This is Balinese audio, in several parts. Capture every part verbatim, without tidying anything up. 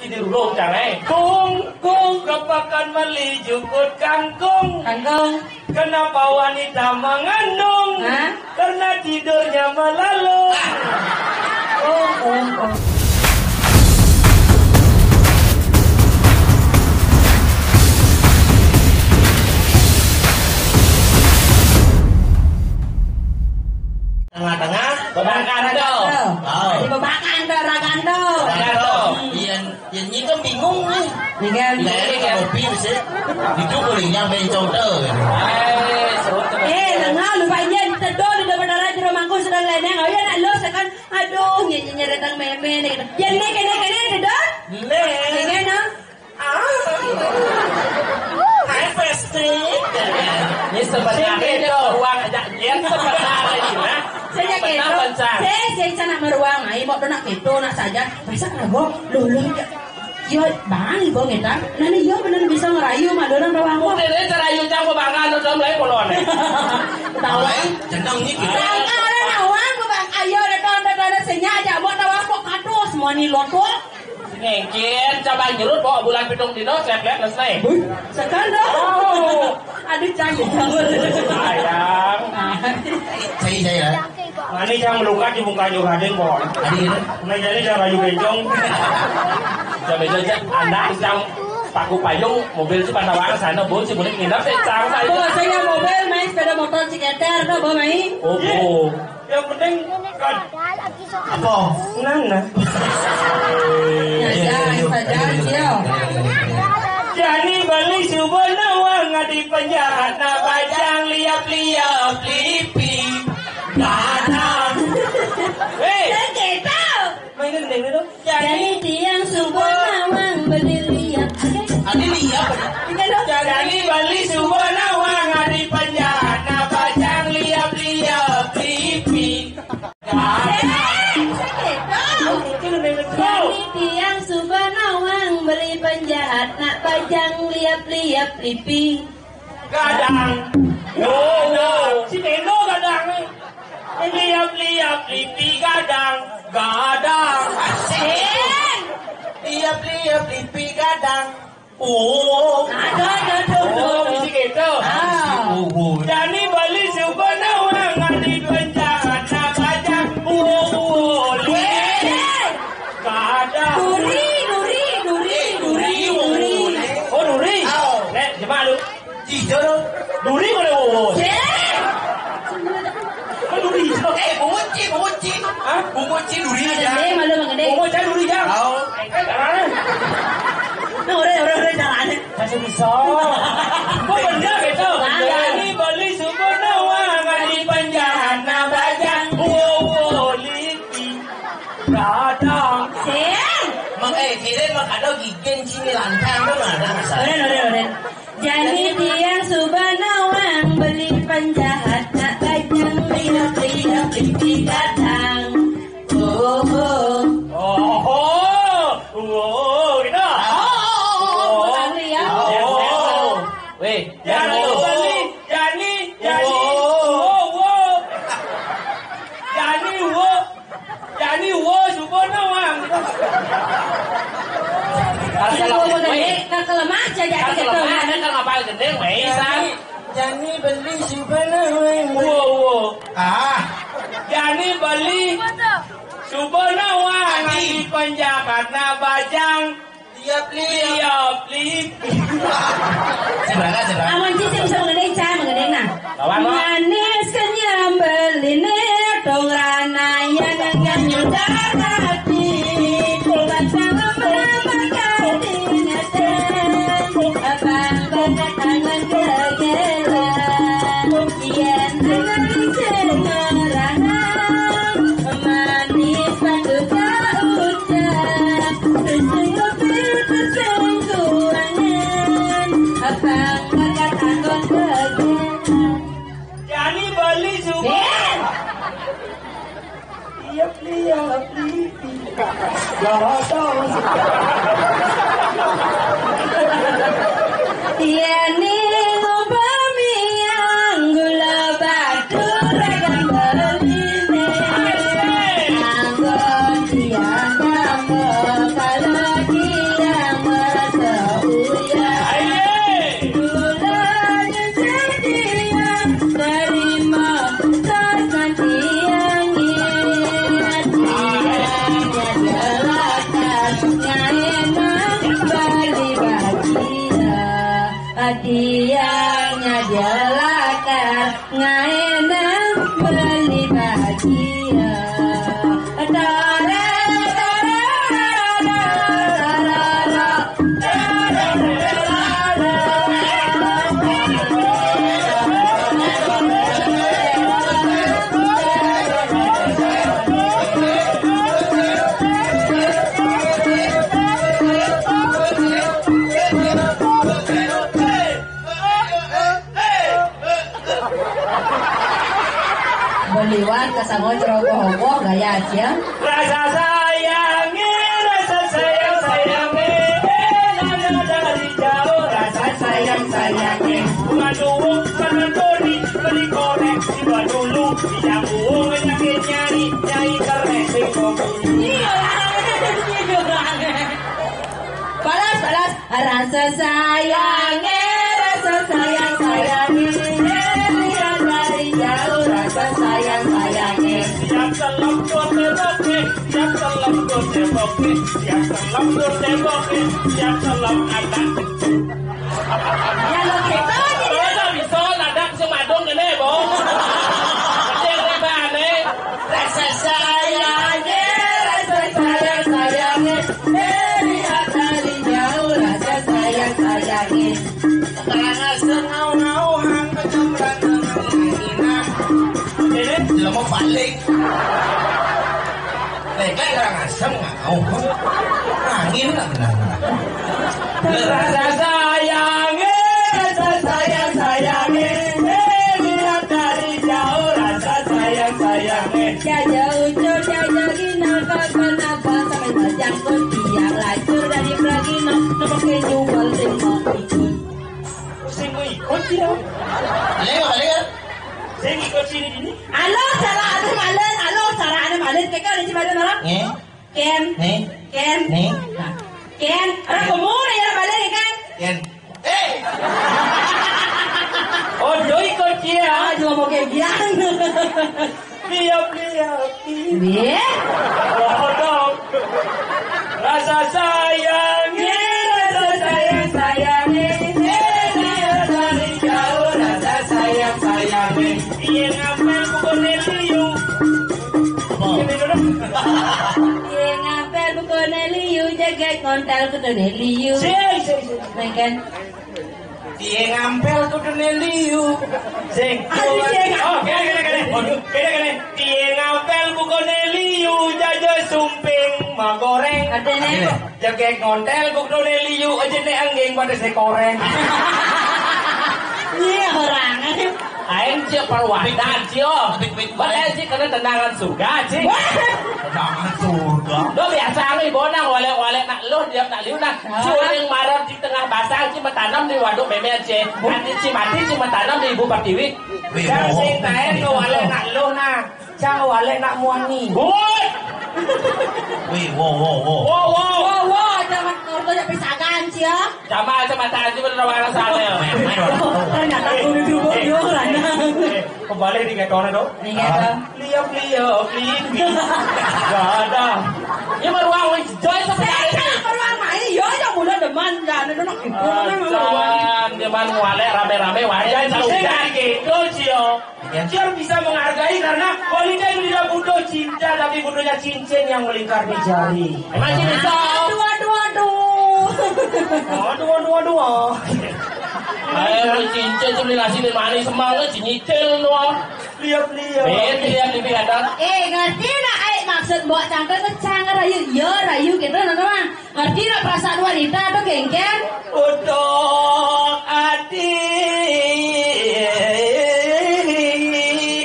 Di rumah cara, eh. Kung, kung, kepakan meli jukut kangkung. Kangkung. Kenapa wanita mengandung? Hah? Karena tidurnya malalung. Oh, oh, oh. Tengah-tengah. Bebakan tu. Oh. Bebakan tu, rakan tu. Rakan tu. Iya, iya, nyi kan bingung ni. Iya kan? Iya, iya, iya. Kopi mesti. Itu kulinya bencong tu. Eh, seru tu. Eh, lengah lupa iya, teduh di depan arah jero mangkuk sedang leneng. Oh, iya, nak lu sekan. Aduh, nyi, nyi, nyi, retang meme ni. Iya, ni, kene, kene, teduh. Ni. Iya kan, no? Ah. Hai, Festi. Ini sebenarnya dia ruang aja. Dia sebenarnya ini, nah. Saya Benar, gitu. Bang Sang. Saya, saya sana meruang. Ai, mau nak gitu, nak saja. Masa kagok? Loh, loh, ya. Yo, bang, ibu ngeta. Nani yo bener bisa ngerayu, mah orang tahu aku. Udah deh, ngerayu cang, gua bangga, lu dong, mulai polon. Tahu. Ai, jeneng ni kita. Bangga, orang tahu aku, bang. Ayo, datang, datang, datang, senya aja, mau tahu aku, kado, semua ni lotok. Ngengkin, coba nyerut, bawa bulan pitung dino, lihat-lihat, selesai. Wih, sekarang dong. Oh. Aduh, cang, cang. Sayang. Saya, saya. Mani yang melukat di muka juga ada kok. Ada gitu. Nah, jadi jangan rayu bencong. Bisa bencong aja. Anda yang paku payung, mobil sih pada warna sana, bu, si boleh nginep sih, cang saya. Bawa saya mobil, main sepeda motor, ciketer, no, bawa main. Oh, oh. Yang penting kan. Apa? Nana. Ya, ya, ya, ya, ya, ya, ya. Jani beli suba nawang di penjahat, na bajang liap-liap lipi. Nana. Hei. Saya gitu. Main gending itu. Jani tiang suba nawang beli liap. Ada liap. Jani beli suba nawang di penjahat, na bajang liap-liap lipi. Jani tiang suba nawang beli penjahat, nak bajang liap-liap lipi. Gadang. Oh, oh. Si Tendo gadang. Liap-liap lipi gadang. Gadang. Asik. Liap-liap lipi gadang. Oh. Ada, ada, ada, ada. Oh, bisa gitu. Ah. Oh, oh. Jani beli suba nawang di penjahat, na bajang. Oh, oh, oh. Weh. Gadang. Duri, duri, duri, duri, duri. Oh, duri. Oh. Nek, jemaah lu. Jijoro. Duri mana wowo? Cek. Kan duri hijau. Eh, bungut ci, bungut ci. Hah? Bungut ci duri aja. Gede, malu mah gede. Bungut saya duri aja. Oh. Eh, kan jangan. Nah, udah, udah, udah, jangan. Masih bisa. Kok bener gitu? Bangga. Ini beli suba nawang di penjahat, na bajang. Wowo, lipi. Gadang. Sing. Mang, eh, kira mang ada gigen sini lantang tu mana? Udah, udah, udah. Jani tiang suba nawang beli penjahat, nak bajang liap-liap lipi gadang. Oh, oh. Oh, oh. Oh, gitu. Oh, oh, oh, oh, oh, oh. Weh, Jani beli, Jani, Jani. Oh, oh. Jani, oh. Jani, wo, suba nawang. Kalau, kalau, kalau, weh. Kalau lemah aja jadi kalau gitu. Lemah, ada kalau ngapal gending, weh, San. Jani beli suba nawang. Wo, wo. Ah. Jani beli suba nawang. Di penjahat, na bajang. Liap, liap. Liap, liap. Sebelah, sebelah. Amun cicing bisa mengenai, cah mengenai, nah. Lawan, lawan. Manis kenyam beline, dong rana yang ngenyudah hati. Kuat sama menambah kati ngeteh. Abang bakat tangan kegelan. Yen nangis sing ngerahang, manis padu tak ucap. Sing ngopi, sing kuangan, abang bakat takon bagian. Jani beli suba. Yen. Iya, iya, iya. Gak tahu. Yen ning umpami anggula batu ragam beline. Anggon tiang kamu kalau dia Tiangnya dia lakar ngaena beli bahagia. Dore, dore, dore, dore, dore. Beliwat kasanggup ceroboh-oboh gaya aja. Rasa sayangnya, rasa sayang sayangnya, eh, nada dari jauh, rasa sayang sayangnya. Bunga duwung, bunga duri, beli korek, tiba dulu, yang buung, nyakit nyari, nyai kerek, sing kopi. Iya, orang itu tuh orang. Balas, balas. Rasa sayangnya, rasa sayang sayangnya, lihat dari jauh, rasa sayang sayangnya. Siap selem kote boke, siap selem kote boke, siap selem kote boke, siap selem anak. Ya lo gitu aja. Bisa bisa, ladang sing madung kene, Bong. Kecil ribane. Rasa sayangnya, rasa sayang sayangnya, lihat dari jauh, rasa sayang sayangnya. Karena sengau-ngau hang kecemplung. Ini belum mau balik. Lek, lek, orang asem nggak tahu. Angin nggak kenal. Rasa sayangnya, rasa sayang sayangnya, eh, lihat dari jauh, rasa sayang sayangnya. Jaja ucul, jaja gina, kapan apa sampai terjangkut, biar lacur dari pragina, pakai nyumbal sing mau ikut. Sing mau ikut dia. Lewat, lewat. Sing ikut sini gini. Alo, cara anu malen, alo, cara anu malen, keke udah sih malen orang? Nge? Ken. Nih. Ken. Nih. Nah. Ken. Orang kamu udah ya balik ya kan? Ken. Eh. Oh, doi kok dia. Ah, cuma mau kayak gini. Dia, dia. Iya. Bodoh. Rasa sayang, ya, rasa sayang, sayang, eh, dia dari jauh, rasa sayang, sayang, eh. Iya, ngapain bukan liu? Apa? Iya, bener. Iya, ngapain bukan liu, jagat ngontal kudu liu. Sing, sing, sing. Nah, kan? Piye ngampel kudune liu? Sing. Aduh, sing. Oh, kene, kene, kene. Waduh, kene, kene. Piye ngampel bukone liu, jaja sumping magoreng. Artine? Jegek ngontel kudune liu, aja nek angging pada se koreng. Iya, orang. Aing cek perwakilan, Cio. Tapi, tapi, Balik, Ci, kena tendangan surga, Ci. Wah. Tendangan surga. Lo biasa nih, bonang, wale-wale nak lo, dia nak liu, nah. Hah? Curing marot di tengah basang, Ci, metanam di waduk meme, Ci. Nanti Ci mati, Ci metanam di ibu pertiwi. Wih, Jangan wow. Sing taen ke wale nak lo, nah. Cang wale nak muani. Woi. Wih, wow, wow, wow. Wow, wow. Wow, wow, jangan orto ya pisakan, Ci, ya. Sama aja mata aja bener orang sana. Ternyata kudu dulu, yo, Rana. Kembali di ketone, dong. Iya, Bang. Liok, liok, lipi. Gak ada. Ya, baru awal joy sebenarnya. Saya kan baru awal main, yo, yang muda demen, ya, ada dong. Acan, dia mah wale rame-rame, wale. Jadi, saya gitu, Cio. Cio bisa menghargai karena wanita yang tidak butuh cinta, tapi butuhnya cincin yang melingkar di jari. Emang sih bisa? Aduh, aduh, aduh. Aduh, aduh, aduh. Ayo, lu cincin, cuma nasi di manis, semang, lu cincin, lu. Lihat, lihat. Beda ya, Bibi, kadang. Eh, ngerti nak, ai, maksud mbok cangkir ke cang rayu? Yo, rayu gitu, nah, teman. Ngerti nak perasaan wanita tuh, gengker? Udah, ati.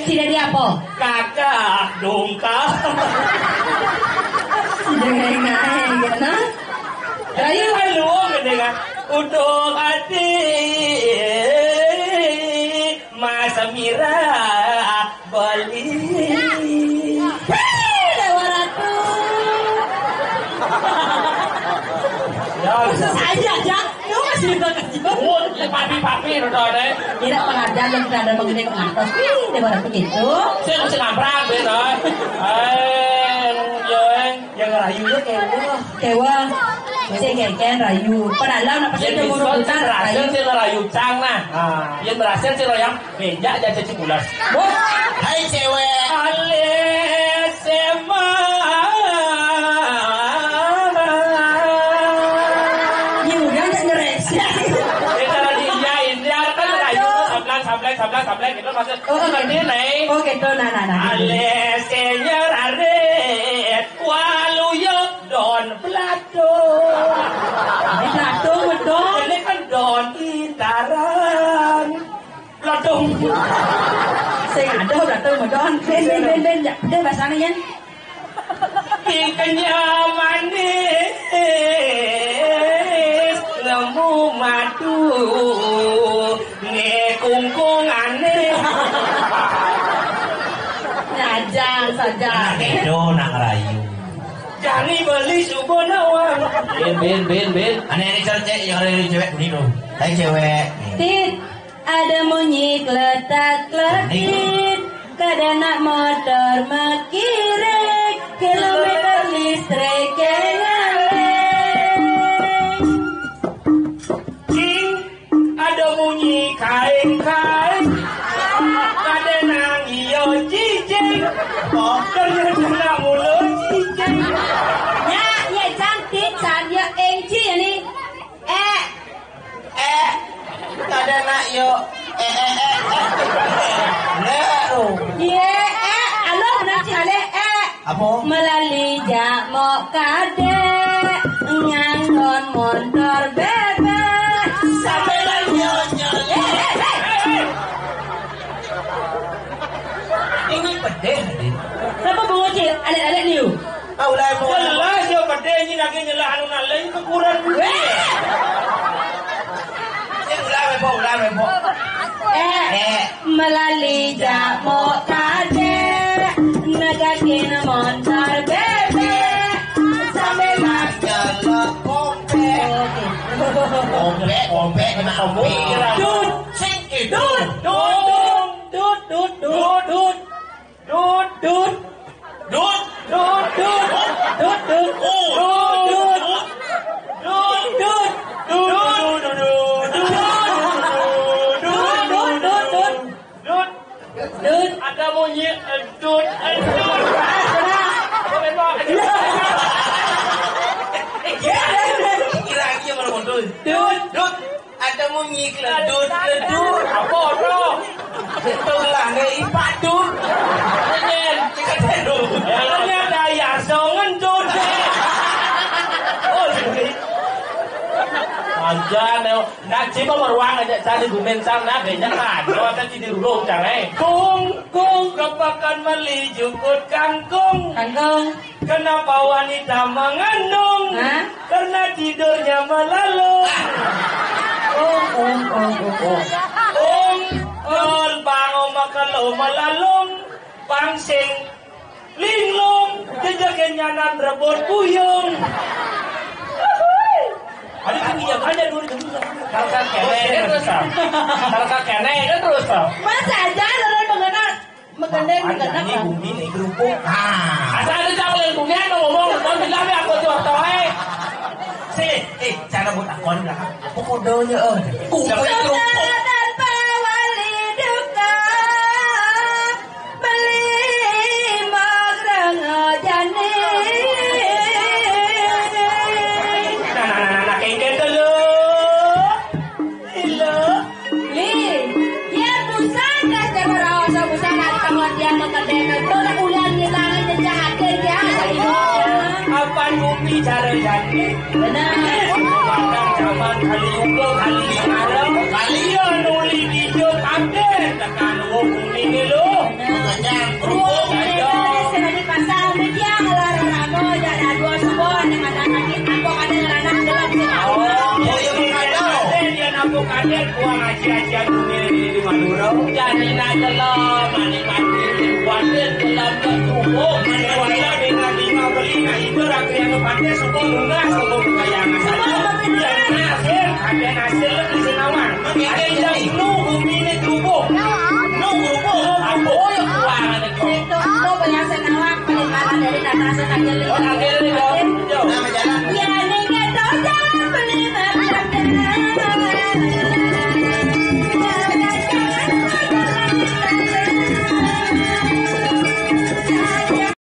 Tidak diapa? Kakak, dongkak. Tidak naik-naik, ya, nah? Rayu. Kan lu, gede, kan? Udah, ati. Mas Mira beli. Hei, Dewa Ratu. Ya, bisa saja, ya. Lu masih udah kerja. Mut, ya, papi-papi, udah deh. Tidak penghargaan yang tidak ada mengenai pengatas. Hei, Dewa Ratu gitu. Saya masih nabrak, gitu. Eh, ya, eh. Yang rayu lu kayak gua. Kayak gua. Sing kékéan rayu. Padahal nak pasti Yén dia mau bisa, rebutan sing berhasil, rayu. Sing rayu cang nah. Ah. Yén berhasil, sing rayu bénjak aja Cipulas. Wah. Hai cewek. Alé sema. Iya, udah nggak ngeresek. Kita lagi iyain, dia kan rayu, Aduh. Sablak, sablak, sablak, sablak, gitu maksud. Oh, oke. Ngerti, Neng? Oh, gitu. Nah, nah, nah. Alé sing nyerarit, waluya don bladung. Ini bladung, wedon. Ini kan don intaran. Bladung. Sing ada bladung, wedon. Ben, ben, ben, ben. Ya, udah, bahasanya, Yan. Pikenya manis, nemu madu, né kungkungane. Nyajang saja. Anak Edo, nak ngerayu. Jani beli subuh nawang. Bin, bin, bin, bin. Aneh ini cewek, yang ada ini cewek, ini tuh. Hai cewek. Tit, ada munyi kletak kletik. Kadéna motor makiring, kilometer listrik ngalih. Cing, ada munyi kaing-kaing. Kadéna ngio cicing. Ternyata mulu cicing. Ya, ya cantik, saya Enci ini. Eh, Eh, kadéna yo. Eh, eh, eh, eh. Enggak, lu. Iya, eh, alo bener sih, Ale, eh. Apa? Melali jak mok kadé, nganggon montor bébék. Sampai lah nyonyo. Eh, eh, eh, eh. Ini pedih, Din. Kenapa mau ngoceh? Alek-alek ni, yuk. Ah, ulah mau. Jelas yo pedih ni lagi nyelah anu nak lain kekurangan. Weh. Ulang, Bebo, ulang, Bebo. Eh, eh. Melali jak mok kadé, negakin montor bébék, sambil makan kompék. Kompék, kompék, kena api. Dut, sing, eh, dut, dut, dut, dut, dut, dut, dut. Dut, dut. Dut, dut, dut. Dut, dut. Oh. Dut, dut. Dut, dut. Dut, dut, dut, dut. Dut, dut, dut, dut. Dut. Dut. Ada bunyi, eh, dut, eh, dut. Apa memang? Kira-kira mana muncul? Dut. Dut. Ada munyi keledut-keledut. Apa tu? Itulah, ni ipak dut. Nyen. Ikat dut. Ternyata ya, so ngentut. Oh, jadi. Aja, ni. Nak, coba beruang aja, cari gumen sana, banyak kan. Kalau ada di rumah, cari. Kung, kung, kepakan meli, jukut kangkung. Kangkung. Kenapa wanita mengandung? Hah? Karena tidurnya melalung. Oh, oh, oh, oh, oh. Ong, ong, bang, oh, makalo melalung. Pangsing, linglung, jejekin nyanan rebut buyung. Ada kan iya, ada dulu, dulu. Kalau kakek, terus, ah. Kalau kakek, terus, ah. Masa aja, orang mengenal. Megendeng, megendeng. Ini bumi nih kerupuk. Ah. Asal ada cak lain bumi, anu ngomong, kau bilang ya, aku jual toy. Sini, eh, cara buat akon lah. Apa kodenya, eh? Kumpul kerupuk. Tanpa wali duka, beli magrang jani. Nah, nah, nah, nah, nah, kengken dulu. Hello. Li, ya busan dah jangan raos, busan nak kawan dia makan dena. Tolak ulang ni tangan dia jahat dia. Apa bumi cara jadi? Benar. Pandang zaman kali ulo kali malam. Kali ya nuli video update tekan bumi ni lo. Makanya kerupuk. Saya di pasar media kalau ada apa, ada dua sebuah, ada lagi apa, ada anak dalam sini. Oh, iya, iya. Dia nak buka dia buang aja-aja dunia ini di Madura. Jadi nak gelap, manis-manis, kuatir gelap, kerupuk, manis-manis, dengan lima beli, nah, itu rakyat yang pakai, semua lunas, semua kekayaan. Semua kekayaan. Yang hasil, ada hasil lebih senawang. Ada yang dulu bumi ini kerupuk. No kerupuk, no kerupuk. Oh, yang kuat. Itu, itu banyak senawang, paling parah dari kata sengaja. Oh, akhirnya, oh.